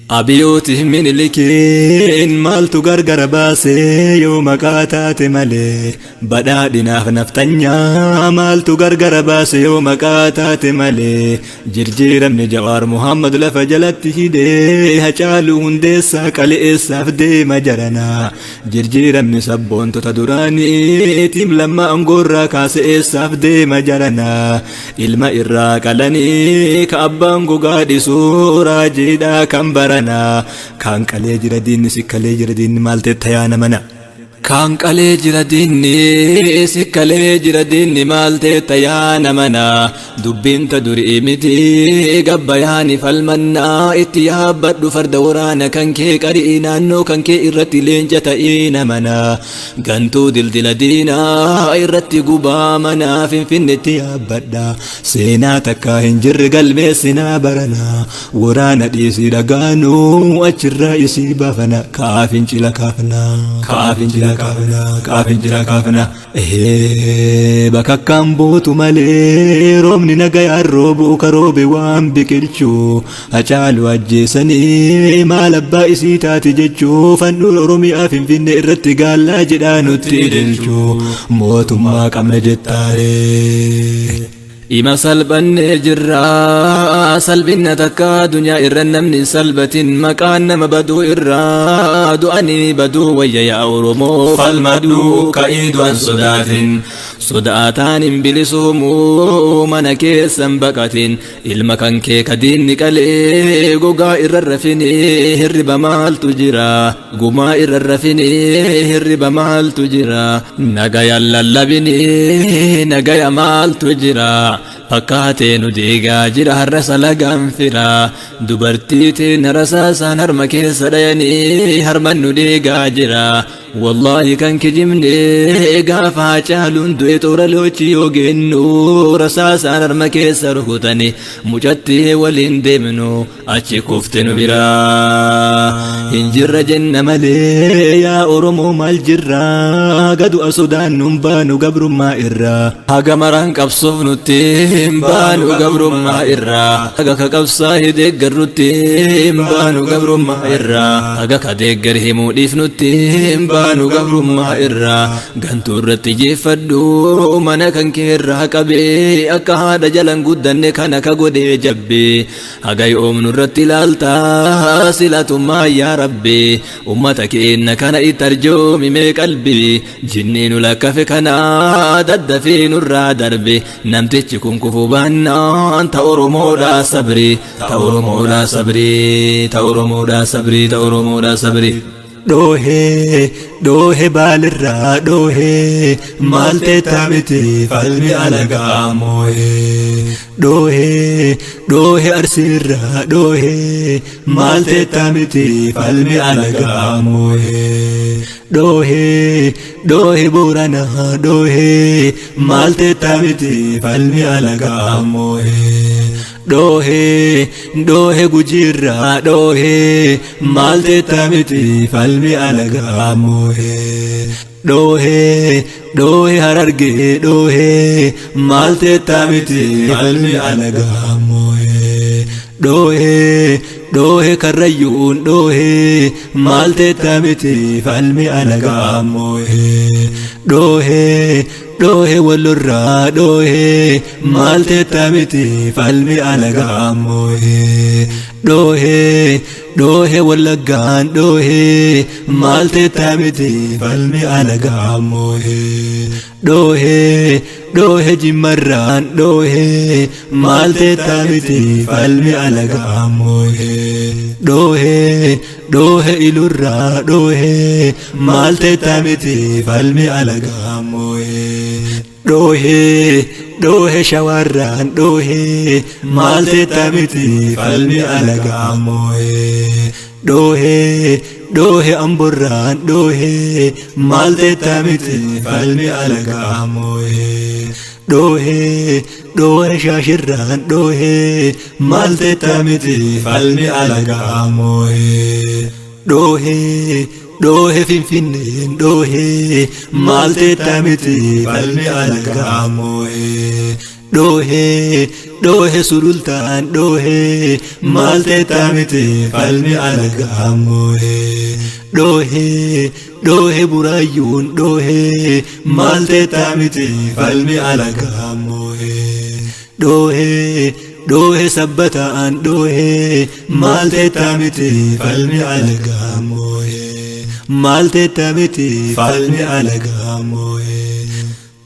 Abiyootiif Minilikiin maaltu gargara baase yoo maqaa taate malee? Badhaadhinaaf nafxanyaa maaltu gargara baase yoo maqaa taate malee? Jirjiiramni Jawaar Muhammad lafa jalatti hidhee Hacaaluu Hundeessaa qaleessaaf deema jarana. Jirjiiramni sabboontota duraanii Tiim Lammaa aangoorraa kaase eessaaf deema jarana. Ilma irraa qalanii ka abbaan gogaa dhisuu raajiidha kan barana. Kaan qalee jira diinni sikkalee jira diinni maal teetta yaa namana. Kaan qalee jira diinni sikkalee jira diinni maal teetta yaa namana. Dubbiin ta durii miti gabbayaani falmannaa itti yaabbadhu farda waraana kan kee qarii naannoo kan kee irratti leenca ta'ii namana. Gantuu dildila diinaa irratti gubaa manaa Finfinnetti yaabbadha. Seenaa takkaa hin jirre galmeessinaa barana. Waraana dhiisii dhagaanuu achirraa isii baafana. Ka'aa fincila kaafna. Ka'aa fincila kaafna. Ka'aa fincila kaafna. Ehee bakakkaan buutu malee roobni nagayaan roobu ka roobe waan biqilchu. Hacaalu ajjeesanii maal abbaa isii taati jechuu fandhuura Oromiyaa Finfinnee irratti gaallaa jedhaa nutti ililchu mootummaa qabna jettaaree. Ima salphannee jirra salphinna takka addunyaa irra namni hin salphatin maqaan nama baduu irra du'anii baduu wayya yaa Oromoo falmadhu ka'ii du'an sodaatin sodaataan hin bilisoomu mana keessan baqatin Ilma kan kee ka diinni qalee gogaa irra rafini hirriba maaltu jira gumaa irra rafini hirriba maaltu jira nagaya lallabini nagaya maaltu jira fakkaatee nu diigaa jira har'a salagaan fira dubartii teena rasaasaan harma keessa dhayanii harman nu diigaa jira. Wallaahi kan kijibne gaafa Haacaaluun du'e toora loochi yoo geennu rasaasaan harma keessa rukutani mucattii waliin deemnu achi kufte nu biraa hin jirra jenna malee yaa Oromoo maal jirra haga du'a sodaannu hin baanu gabrummaa irraa haga maraan qabsoofnutti hin baanu gabrummaa irraa haga ka qabsaa'e deeggarrutti hin baanu gabrummaa irraa haga ka deeggar himuu dhiifnutti hin baanu gabrummaa irraa gantuu irratti jeeffadhu mana kan kee irraa qabee akka haadha jalan guddanne kana ka godhee jabbee haga yoomnu irratti ilaalta silatummaa yaa rabbi ummata keenna kana itti arjoomi mee qalbii Jinnii nu lakkafe kana daddafee nurraa darbe namtichi kun kufuu baannaan ta Oromoodhaa sabri ta Oromoodhaa sabri ta Oromoodhaa sabri ta Oromoodhaa sabri. Dhoohee dhoohe baalirraa dhoohee maal teettaa miti falmi alagaa moohee dhoohee dhoohe arsiirraa dhoohee maal teettaa miti falmi alagaa moohee. Dhoohee dhoohe Booranaa dhoohee maal teettaa miti falmi alagaa moohee. Dhoohee dhoohe Gujiirraa dhoohee maal teettaa miti falmi alagaa moohee. Dhoohee dhoohe Harargee dhoohee maal teettaa miti falmi alagaa moohee. Dhoohee dhoohe Karrayyuun dhoohee maal teettaa miti falmi alagaa moohee. Dhoohee dhoohe Wallorraa dhoohee maal teettaa miti falmi alagaa moohee. Dhoohee dhoohe Wallaggaan dhoohee maal teettaa miti falmi alagaa moohee. Dhoohee dhoohe Jimmarraan dhoohee maal teettaa miti falmi alagaa moohee. Dhoohee dhoohe Ilurraa dhoohee maal teettaa miti falmi alagaa moohee. Dhoohee dhoohe Shawaarraan dhoohee maal teettaa miti falmi alagaa moohee. Dhoohee dhoohe Amborraan dhoohee maal teettaa miti falmi alagaa moohee. Dhoohee dhoohe Shaashirraan dhoohee maal teettaa miti falmi alagaa moohee. Dhoohee dhoohe Finfinneen dhoohee maal teettaa miti falmi alagaa moohee. Dhoohee dhoohe sulultaan dhoohee maal teettaa miti falmi alagaa moohee. Dhoohee dhoohe buraayyuun dhoohee maal teettaa miti falmi alagaa moohee. Dhoohee dhoohe sabbataan dhoohee maal teettaa miti falmi alagaa moohee. Maal teettaa miti falmi alagaa moohee.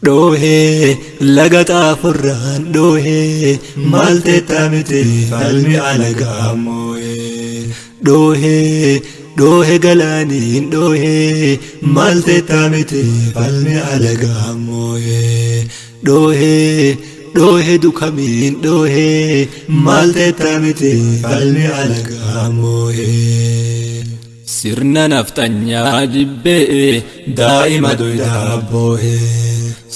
Dhoohee laga xaafurraan dhoohee maal teettaa miti falmi alagaa moohee. Dhoohee dhoohe galaaniin dhoohee maal teettaa miti falmi alagaa moohee. Dhoohee dhoohe dukamiin dhoohee maal teettaa miti falmi alagaa moohee. Sirna nafxanyaa jibbee daa'ima duydaa boohee.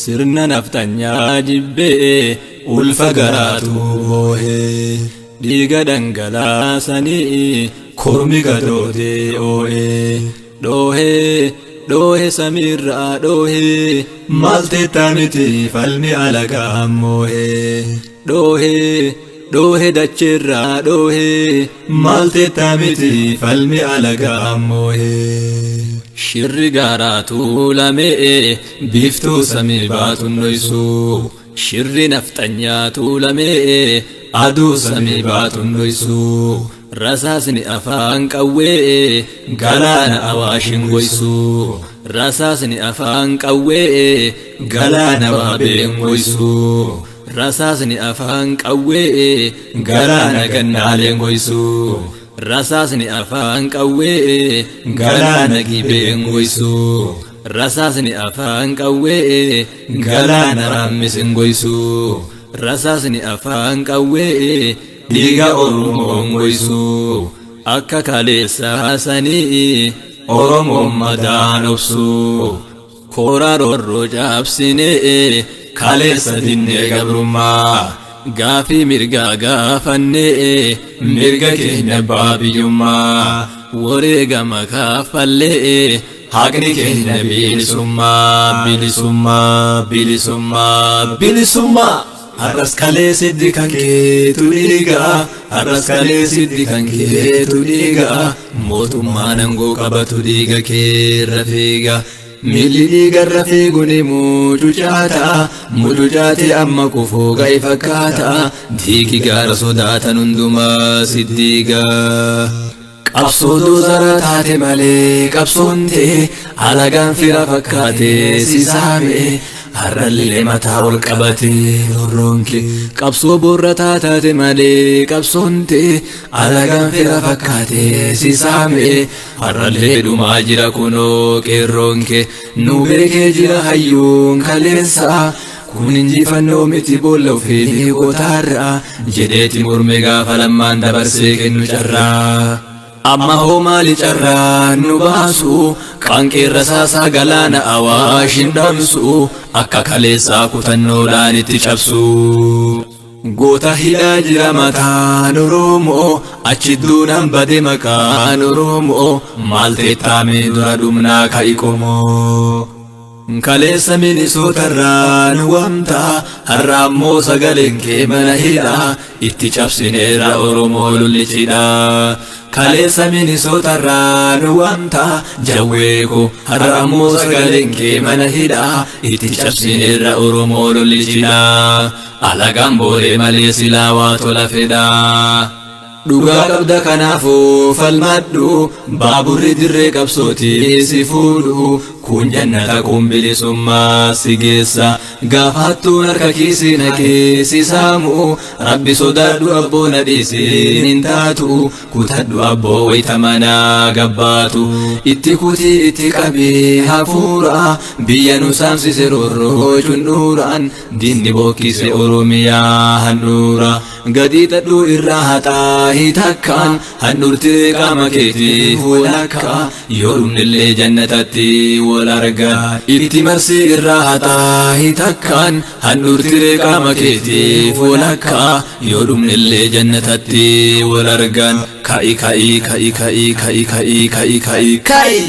Sirna nafxanyaa jibbee ulfa garaatu boohee. Dhiiga dhangalaasanii kormi gadootee oo'ee. Dhoohee dhoohe samiirraa dhoohee maal teettaa miti falmi alagaa moohee. Dhoohee dhoohe dacheerraa dhoohee maal teettaa miti falmi alagaa moohee. Shirri gaaraa tuulamee biiftuu samii baatuun dhoysu. Shirri nafxanyaa tuulamee aduu samii baatuun dhoysu. Rasaasni afaan qawwee galaana awaashin goysu. Rasaasni afaan qawwee galaana waabeen goysu. Rasaasni afaan qawwee galaana gannaaleen goysu. Rasaasni afaan qawwee galaana gibeen goysu. Rasaasni afaan qawwee galaana raammisin goysu. Rasaasni afaan qawwee dhiiga Oromoon goysu. Akka kaleessaa sanii Oromoon madaan obsu. Kooraa roorroo cabsinee kaleessa dinnee gabrummaa. Gaafii mirgaa gaafannee mirga keenya abbaa biyyummaa. Wareegama kaffallee haqni keenya bilisummaa bilisummaa bilisummaa bilisummaa. Har'as kalee siddi kan keetu dhiiga har'as kalee siddi kan keetu dhiiga mootummaan aangoo qabatu dhiiga keerra fiiga. Miilli dhiigarra fiigu ni mucucaata mucucaate amma kufuu ga'e fakkaata diigi gaara sodaatan hundumaa siddiiga. Qabsoo doozara taate malee qabsoon ta'e alagaan fira fakkaate si saame har'allee mataa ol qabate roorroon kee. Qabsoo boorrataa taate malee qabsoon ta'e alagaan fira fakkaate si saame har'allee dhumaa jira kunoo qeerroon kee. Nu beekee jira hayyuun kaleessa kun injifannoo miti boolla ofii qotaarra jedheeti morme gaafa lammaan dabarsee kennu carraa. Amma hoo maali carraa nu baasu qaanqeerra saasaa galaana awaashin dhamsu akka kaleessaa kutannoodhaan itti cabsu. Goota hidhaa jira mataan Oromoo achi duunaan bade maqaan Oromoo maal teettaamee dura dhumnaa ka'i qomoo. Kaleessa Minisootarraa nu waamta har'a ammoo sagaleen kee mana hidhaa itti cabsineerra Oromoo lollichidha. Kaleessa Minisootarraa nu waamta jawwee koo har'a ammoo sagaleen kee mana hidhaa itti cabsineerra Oromoo lollichidha. Alagaan boolee malee silaa waa tola fedhaa. Dhugaa qabda kanaafuu falmadhu baaburri dirree qabsootii si fuudhu kun jannata kun bilisummaa si geessa gaafattuun harka kiisii naqee si saamu rabbi sodaadhu abboo na dhiisiin hin taatu kutadhu abboo wayita manaa gabbaatu itti kutii itti qabee hafuura biyya nu saamsise roorroo cundhuuraan diinni bookkise Oromiyaa handhuura gadii xadhuu irraa haxaa takkaan handhuurtee qaama keetiif walakka yoo dhumnillee jannatatti wal argan itti marsii irraa haxaa takkaan handhuurtee qaama keetiif walakka yoo dhumnillee jannatatti wal argan ka'i ka'i ka'i ka'i ka'i ka'i ka'i ka'i ka'i.